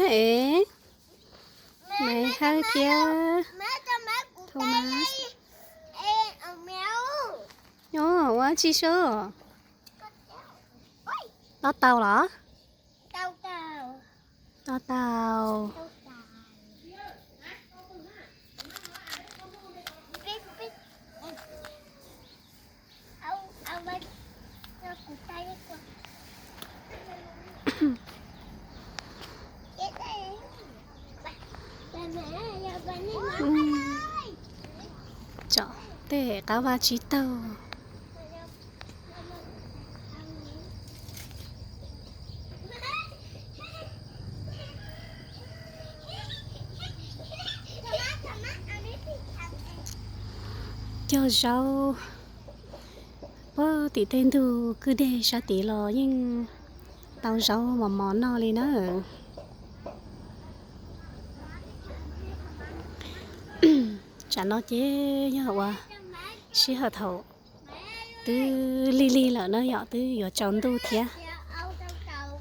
Es, Maiv Hawj thiab Thomas. Nyob ua dab tsi sub? Tos taus los? Tos taus. Tsom tej qab vaj tsib taug. Cog zaub puag tim tej ntug kwj deg sab tid los yeej tau zaub mos mos noj li na. Tsam no ces yog ua sij hawm thaum twb lig lig lawm na yom, twb yuav tsaus ntuj thiab.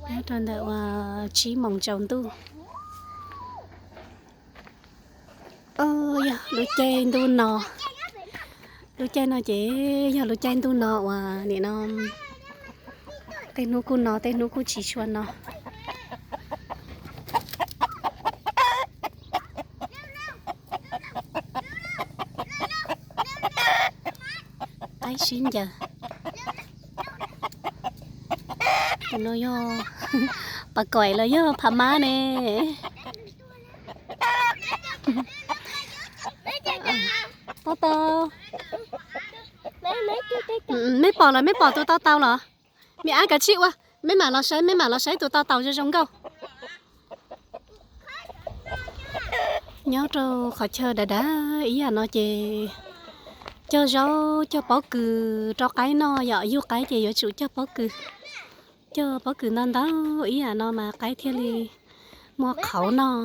Nyob rau ntawm uas tsib moos tsaus ntuj. Yog lub caij ntuj no, lub caij no ces yog lub caij ntuj no uas nim no tej hnub kuj no tej hnub kuj tsis tshua no. Qaib sib ncaws. Tus no yog pas koim los yog pha mab ne? Tau tau. Meb pom los meb pom tus tau tau los? Me ab kav tsij ua, meb mam los saib, meb mam los saib tus tau tau zoo zoo nkauj. Nyob rau qhov chaw dav dav ib yam no ces cog zaub cog pob kws rau qaib noj yom, yug qaib ces yuav tsum cog pob kws, cog pob kws ntau ntau ib yam no mas qaib thiaj li muaj qhauv noj.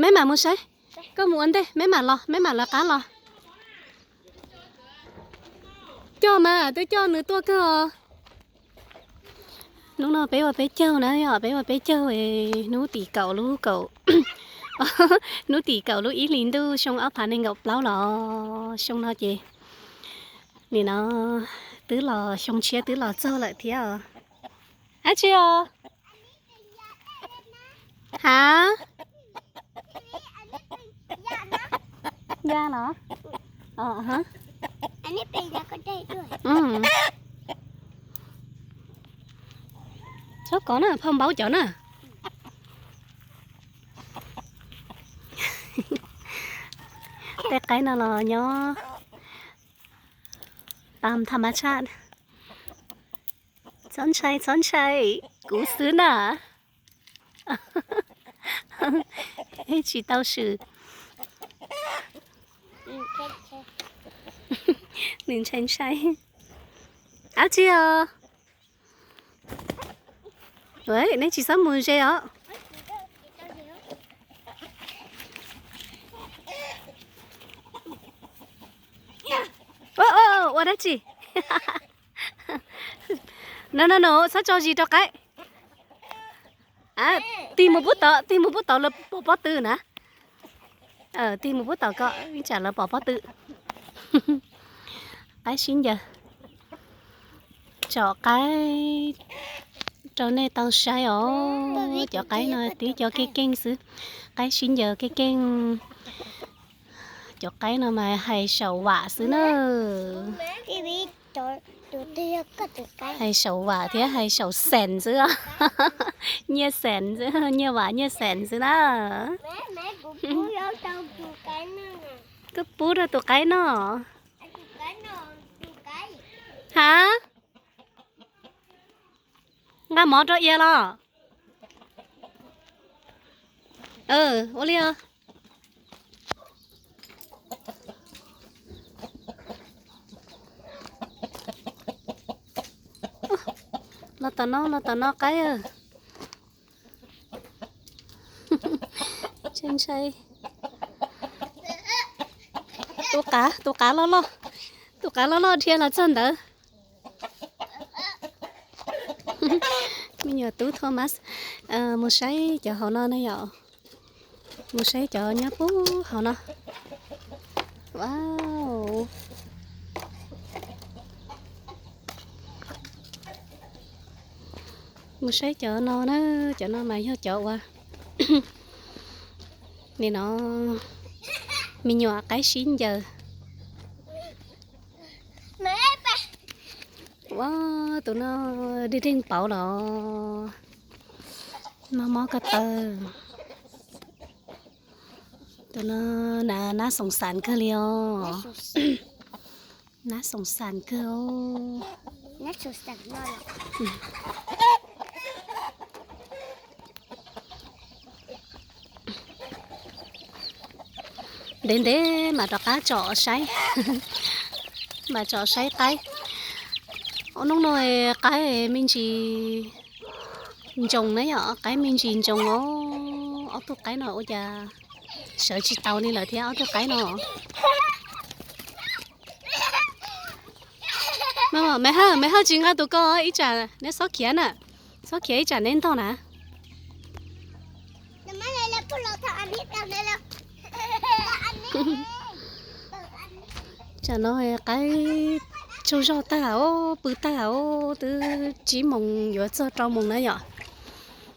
Meb mam mus saib, koj mus ua ntej, meb mam los, meb mam lawv qab los. Cog mas twb coj nws tuaj kawg os. Hnub no peb ua peb caug na yom, peb ua peb caug, hnub tim kaum lub kaum, hnub tim kaum lub ib hlis ntuj xyoo ob phav nees nkaum plaub los xyoo no ces nim no twb los xyoo tshiab twb los txog lawm thiab os. Dab tsi os? Hav? Ya los? Txhob kov na, phauj npaub cov na. Tej qaib no los nyob tam tham mab tshaj. Txhob ntshai, txhob ntshai, kuv xwb na. Tsis tau swm. Nws ntshai ntshai. Dab tsi os? Nej tsis txhob mus ze os. Ua dab tsi? No no no, txhob tso zis rau qaib. Tig mus pub tod, tig mus pub tod lawv pom pob tw na. Tig mus pub tod kom tsam lawv pom pob tw. Qaib sib ncaws. Tsom qaib rau nej tau saib os. Cov qaib no tib cov keej keej xwb. Qaib sib ncaws keej keej. Cov qaib no mas hais saum vam xwb na. Hais saum vam thiab hais saum xees xwb. Nyiaj xees xwb, nyiaj vam nyiaj xees xwb na. Koj pub rau tus qaib noj. Hav? Nqa mov rau ia los? Ua li os. Los tom no, los tom no qaib. Ntshai ntshai. Tus qav, tus qav loj loj, tus qav loj loj dhia los txog ntawd. Me nyuam tub Thomas, mus saib cov hauv no na yom. Mus saib cov nyob puag hauv no. Wow. Mus saib cov no na, cov no mas yog cov uas nim no me nyuam qaib sib ncaws. Ua, tus no deeg deeg pauv los mob mob ko taw. Tus no nab xoom xas kawg li os. Nab xoom xas kawg os. Ntev ntev mam rov qab tsom saib, mam tsom saib qaib. Ob hnub no qaib me ntsis ntsoos na yom, qaib me ntsis ntsoos os. Ob tug qaib no ua cas sawv tsis tau li lawm thiab ob tug qaib no. Me Hawj, Me Hawj tsis nqa tus ko ib tsam neb xob khiav na, xob khiav ib tsam neb ntog na. Tsam no qaib tsaug zog tag os, pw tag os, twb tsib moos yuav txog rau moos na yom.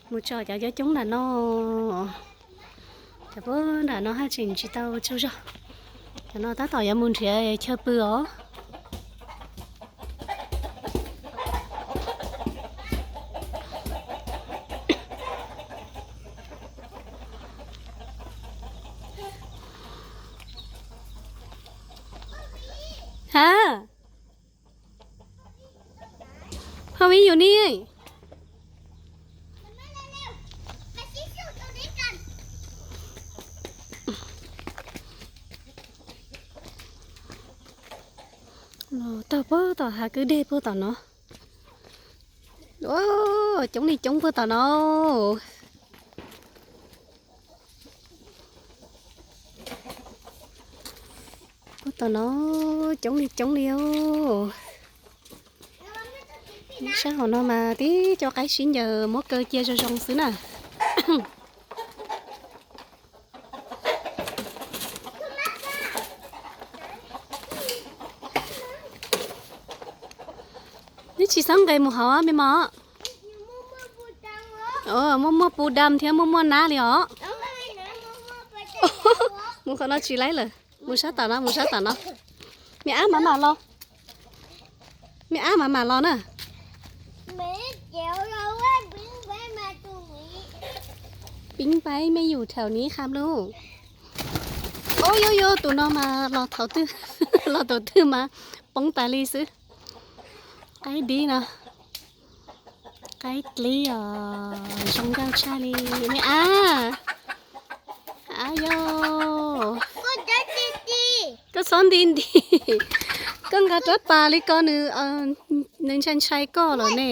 Mus tso cov coob coob nram no, cov puag nram no haj tseem tsis tau tsaug zog. Cov no tab tom yuav mus nrhiav chaw pw os. Ha, Phaj Vib yus ni. Los tag puag tom hav kwj deg puag tom no. Coob li coob puag tom no. Puag tom no coob li coob li os. Sab hauv no mas tib co qaib sib ncaws muab kaw cia zoo zoo xwb na. Neb tsis xob nqes mus hauv me mos. Muaj muaj pu dam thiab muaj muaj nab li os. Mus qhov no tsis laib lawm. Mus sab tom no, mus sab tom no. Me ab mam mam los. Me ab mam mam los na. Pib paib me yus thaum ni kham lub. Ub, yuav yuav tus no mas los thaum twg, los thaum twg mas poob tas li xwb. Qaib dib no, qaib dib os, zoo nkauj tshaj li. Me ab, ab yos, koj txhob nti nti, koj nqa rab pas li ko nws, nws ntshai ntshai koj lawm ne.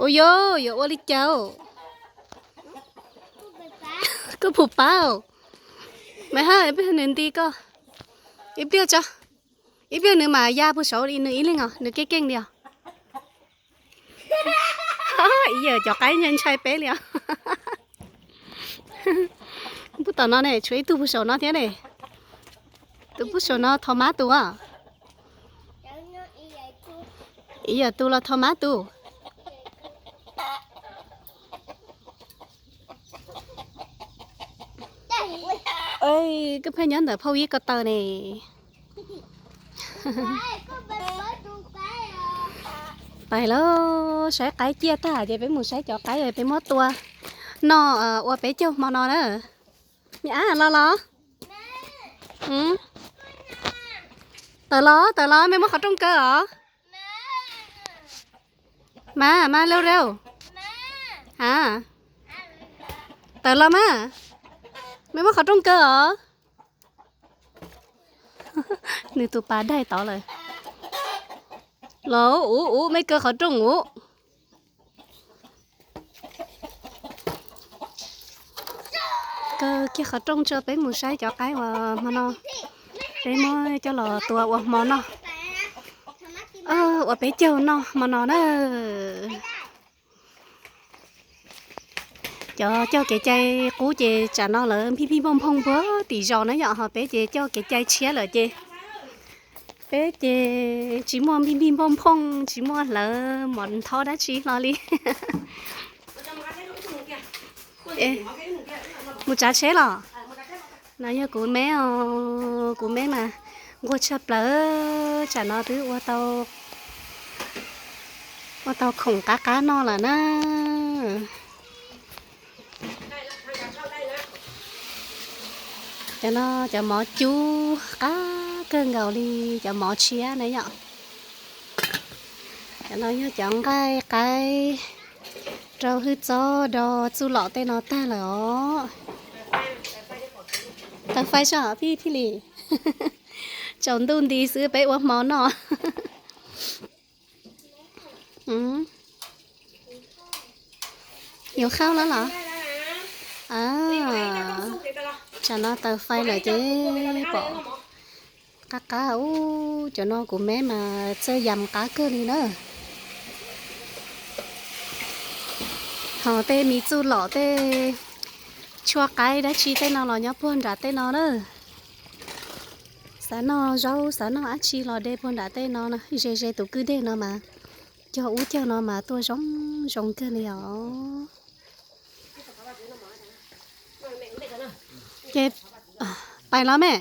Ua yuav, yuav ua li cas? Koj puas pab? Mas haj ib pliag nws nti koj, ib pliag tso, ib pliag nws mam ya puag saud li nws ib leeg os, nws keej keej li os. Ib yam cov qaib ntshai ntshai peb li os. Puag tom no ne tshuav ib tug puag saum no thiab ne. Tus puag saum no Thos Mab tus. Ib yam tus los Thos Mab tus. Koj pheej nyob ntawm phauj ib ko taw ne. Pais lauj, saib qaib ciaj tag ces peb mus saib cov qaib peb muab tua noj ua peb caug hmo no na. Me ab los los. Tawm los, tawm los, mej muab qhov rooj kaw os. Mas, mas, lawv, lawv. A, tawm los mas, mej muab qhov rooj kaw os. Nws tus pas daig tod lawm. Los ub ub, mej kaw qhov rooj ub. Kaw kiag qhov rooj tso peb mus saib cov qaib uas hmo no peb muab coj los tua ua hmo noj. Uas peb caug noj hmo no na. Cov coj kev cai qub ces tsam no lawv npij npij nphooj nphooj puag tim zos na yom, ho peb ces coj kev cai tshiab lawm ces peb ces tsis muaj npij npij nphooj nphooj, tsis muaj hlawv mov nthob dab tsi hlo li. Mus tsav tsheb los? No yog kuv me os, kuv me mas nquag tshaj plaws, tsam no twb ua tau, ua tau khoom qab qab noj lawm na. Cov no cov mov cub qab kawg nkaus li cov mov tshiab na yom. Cov no yog cov nqaij qaib rau hwj txob do txuj lom tej no tag lawm os. Taws fais soj pib thiaj li. Tsaus ntuj nti xwb peb ua hmo noj. Yuav khaub lawm los? Tsam no taws fais lawm ces pom qab qab ub, cov no kuv me mas txawj yam qab kawg li na. Ho tej me txuj lom tej tshuaj qaib dab tsi tej no los nyob puag nram tej no na. Xav noj zaub xav noj dab tsi los de puag nram tej no, ze ze tus kwj deg no mas cog ub cog no mas tuaj zoo zoo kawg li os. Ces pais los me.